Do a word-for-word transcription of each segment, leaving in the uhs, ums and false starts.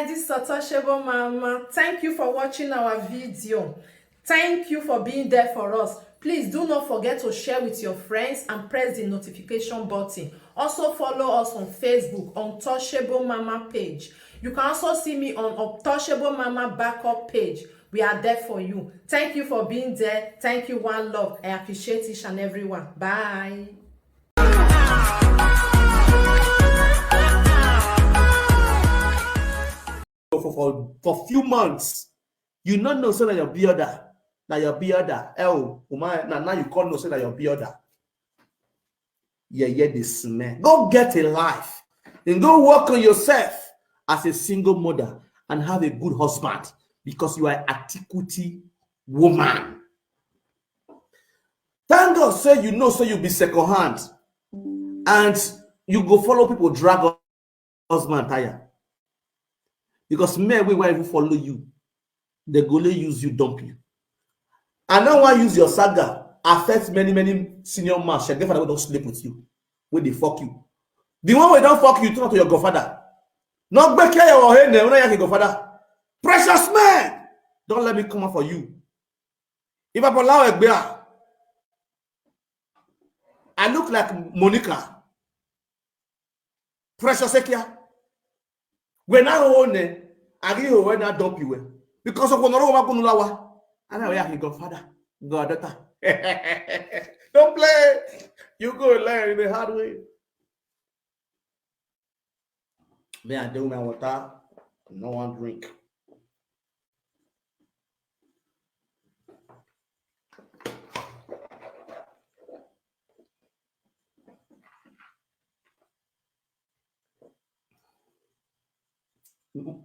This is Untouchable Mama. Thank you for watching our video. Thank you for being there for us. Please do not forget to share with your friends and press the notification button. Also follow us on Facebook, Untouchable Mama page. You can also see me on Untouchable Mama backup page. We are there for you. Thank you for being there. Thank you, one love. I appreciate each and every one. Bye. for for for few months, you no know say na your brother, na your brother. Oh, woman, na now you come know say na your brother. Yeah, yeah, dey smell. Go get a life and go work on yourself as a single mother and have a good husband, because you are an antiquity woman. Thank God say you know say you be second hand and you go follow people drag husband tire, because men wey wan even follow you, they go only use you, dump you. I no wan use your saga affect many many senior man shege father wey don sleep with you, wey dey fuck you. The one wey don fuck you turn to your godfather. No gbeke your head na una yake godfather. Precious man, don't let me come out for you. If I allow Egbea, I look like Monica. Precious Ekia. When I own it, I give you when I dump you. Because of Honoro Magunulawa. And I will go father, God daughter. Don't play. You go learn in the hard way. Me, I do my water. No one drink.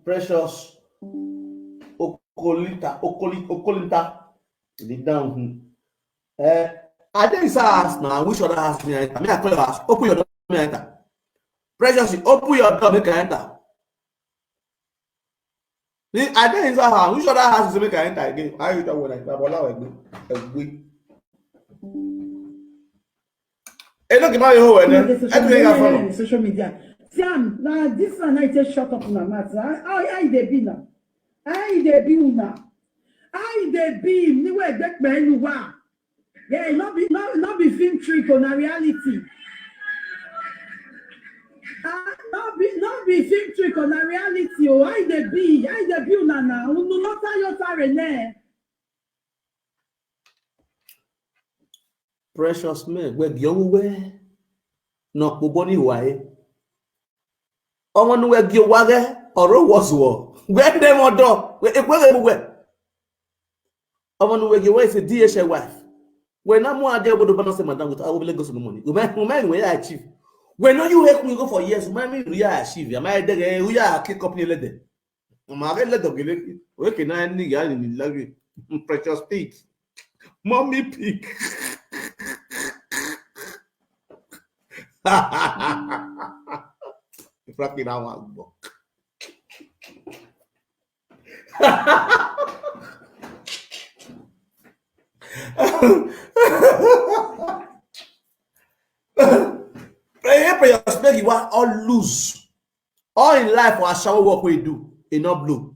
Precious Okolita, Okoli, Okolinta, the down. Eh, I dey inside house now. Which other house me enter? Me, I call your house. Open your door, me enter. Precious, open your door, make I enter. Me, I dey inside house. Which other house is make I enter again? How you talk like Babola Egbe? Egbe. Eno ke ma yo we ne. Etu ya follow. Social media. Sam, na this one I take shut up una mouth. How how e dey be now? How e dey be una? How e dey be? Ni we gbek pe enu wa. Yeah, no be no no be film trick o, na reality. Ah, no be no be film trick o, na reality o. How e dey be? How e dey be una na? Unu no ta yo ta re ne. Precious man, we gi owo we no po bo ni wa e. Ọmọ nu we gi owa re, oro was wo. We dem odo, we e we we. Ọmọ nu we gi owa is a D H L wife. We na mo ade obodo bana se madam with our Lagos no money. We man we man we achieve. We no you help me go for years. We man me we achieve. Am I there? We are kick up ni lede. Mama, I let the gele. We can I need ya ni love you. Precious pig. Mommy pig. Frankie na wa gbo. Pray, pray, you expect you want all lose. All in life for ashawo work we do, e no blow.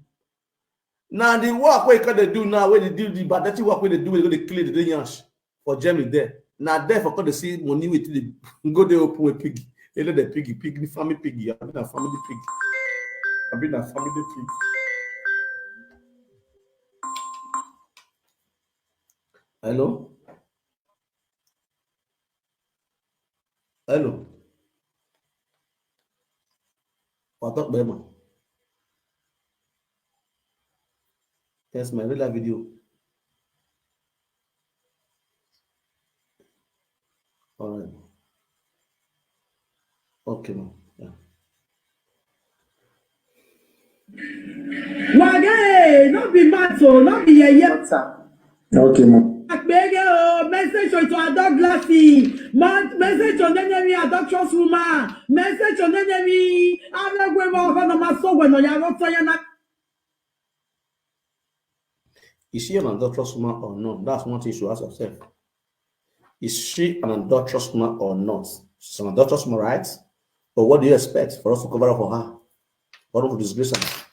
Now the work we can dey do now, when they do the bad dirty work we dey do, we go dey clean the yansh for Germany there. Now there for come dey see money wey dey go dey open with pig. They let the piggy, pig, the family piggy. I been a family pig. I been a family pig. Hello? Hello. What's up, Bema? Yes, my real life video. All right. Okay, ma. Yeah. Wage, no be matter, no be yeye. Okay, ma. Akpege o, message to adult lassie. Ma-, message to nenemi adulterous woman. Message to nenemi aregwe mo hono maso we no ya ro to ya na. Is she an adulterous woman or not? That's one thing you should ask yourself. Is she an adulterous woman or not? She's an adulterous woman, right? But what do you expect for us to cover up for her? For us to disgrace her?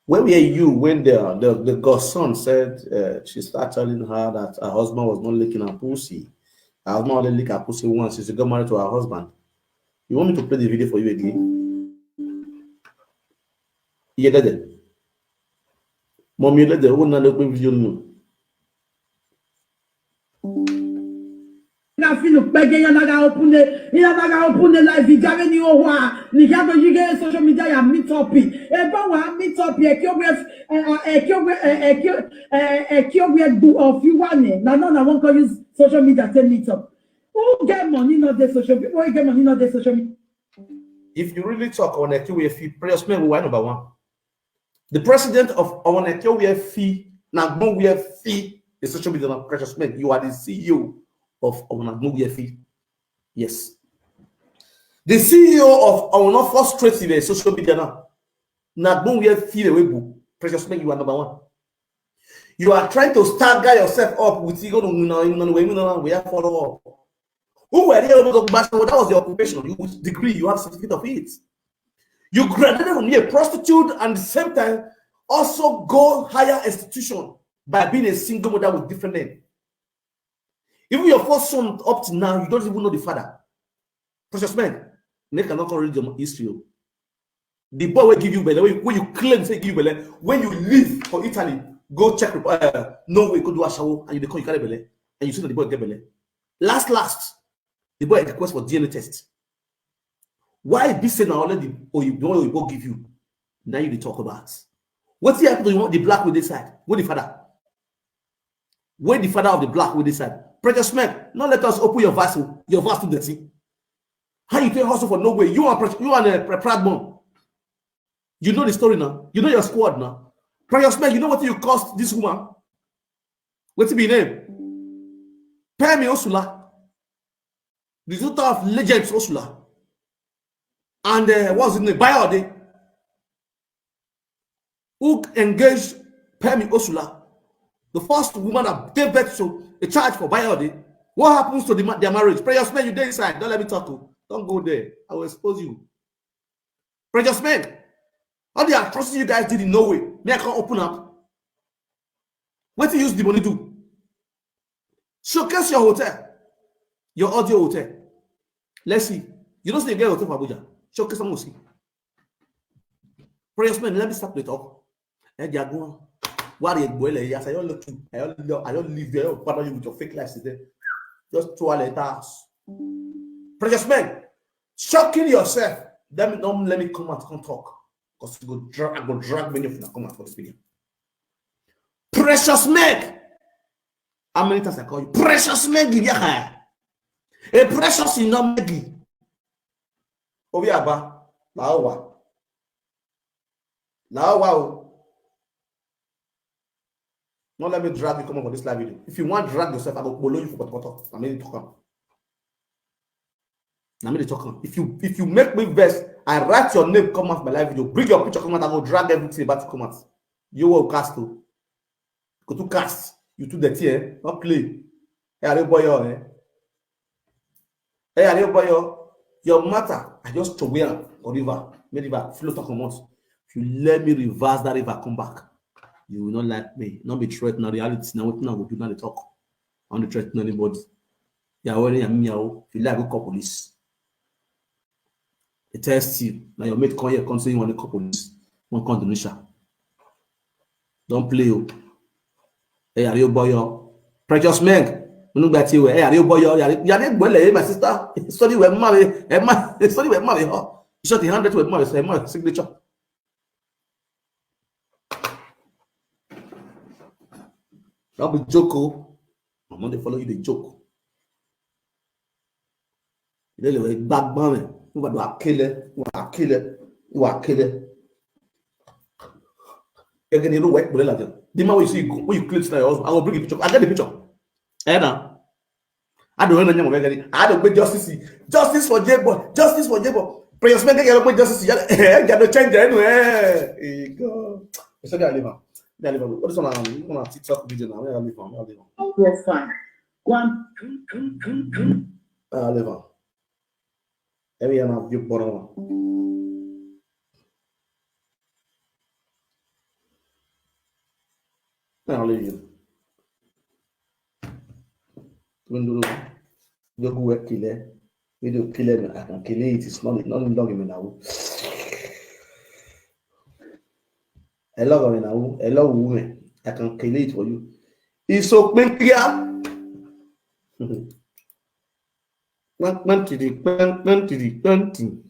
Where were you when the, the, the godson said, uh, she started telling her that her husband was not licking her pussy? Her husband only lick her pussy once since she got married to her husband. You want me to play the video for you again? Yeah, that. Mommy, let the whole another video know. Na finu pege ya naga open the ya naga open the live video ni owa ni ya go yige social media ya meet up. E ba wa meet up e kyo we e kyo we e kyo e kyo we do of you one. Na no na won't call use social media to meet up. Who get money not the social media? Who get money not the social media? If you really talk on a Q A F, Precious Men will number one. The president of Owaneke Wear Fee, Nagbo Wear Fee, the social media now, Precious Men, you are the C E O of Owanagbo Wear Fee. Yes. The C E O of Owanofo Straight in the social media now. Nagbo Wear Fee, the Weibo. Precious Men, you are number one. You are trying to stagger yourself up with you know we are follow up. Who were you? That was your occupation. You with degree, you have certificate of it. You graduated from here, prostitute, and the same time also go higher institution by being a single mother with different name. Even your first son up to now, you don't even know the father. Precious Men, make another read your history. The boy will give you belly, when you claim say give you belly, when you leave for Italy, go check uh, no way, go do a shower, and you call you carry belly, and you see that the boy get belly. Last, last, the boy request for D N A test. Why be say now already or you don't you go give you? Now you dey talk about. What's the happen to you? The black with this side, with the father. Where the father of the black with this side? Precious Men, not let us open your vessel. Your vessel dirty. How you take hustle for no way? You are you are a proud mom. You know the story now. You know your squad now. Precious Men, you know what you cost this woman? What's it be name? Pemi Osula. The daughter of legends Osula. And uh, what's his name? Bayode. Who engaged Pemi Osula? The first woman that gave birth to a child for Bayode. What happens to the, their marriage? Precious Men, you dey inside. Don't let me talk. Oh. Don't go there. I will expose you. Precious Men, all the atrocities you guys did in Norway, may I can open up? What do you use the money do? Showcase your hotel, your audio hotel. Let's see. You don't say you get hotel for Abuja. Showcase some see. Precious Men, let me start the talk. Hey, Jaguar. What are you going to say? I don't look you. I don't, I don't leave there. I don't bother you with your fake life today. Just two hours later. Precious Men, shocking yourself. Let me don't let me come out and talk. Because you go drag, I go drag many of you come out for this video. Precious Men. How many times I call you? Precious Men, yeah. A precious in not Maggie. Obi Aba, Laowa. Laowa. Don't let me drag you come up for this live video. If you want to drag yourself, I go follow you for Potopoto. I mean, talk. I mean, talk. If you if you make me vex, I write your name, come out my live video. Bring your picture, come out. I go drag everything about to come out. You will cast too. Go to cast. You too dirty, eh? Not play. Hey, are you boy, eh? Hey, are you boy? Your matter, I just throw away for river. Make river float and come out. If you let me reverse that river, come back. You will not like me. Not be threat. Now reality. Now what now go do now the talk. I don't threaten anybody. Yeah, well, yeah, me, oh. If you like, go call police. They test you. Now your mate come here, come say you want to call police. One come Indonesia. Don't play you. Hey, are you boy? Precious Men. Unu gba ti we. Hey, are you boy? Are you boy? My sister. Sorry, we marry. Sorry, we marry. Huh? You shot the hundred we marry. So my signature. Don't be joke. I'm not follow you the joke. Ilé ìwé gbàgbọ́n rẹ̀ nígbà tó wà kílẹ̀ wà kílẹ̀ wà kílẹ̀. Gẹ́gẹ́ ni irú wẹ̀ pẹ̀lú ìlàjọ. The man wey you see go, wey you clean tonight, I will bring the picture. I get the picture. Ẹ na. I don't know anyone gẹ́gẹ́ ni. I don't gbé justice. Justice for J boy. Justice for J boy. Precious Men gẹ́gẹ́ ló gbé justice. Ẹ jẹ́ ló change ẹnu ẹ̀. Ẹ sọ́jà àlè ma. Ẹ àlè ma. What is on our TikTok video now? Ẹ àlè ma. Ẹ àlè ma. Yes, fine. One. Ẹ àlè ma. Ẹ bí yẹn máa fi bọ́ra wọn. Now leave you. When do you go work kill it? You do kill it, I can kill it. It's not not in dog me now. I love me now. I love women. I can kill it for you. It's so clear. Pantiri, pantiri, pantiri.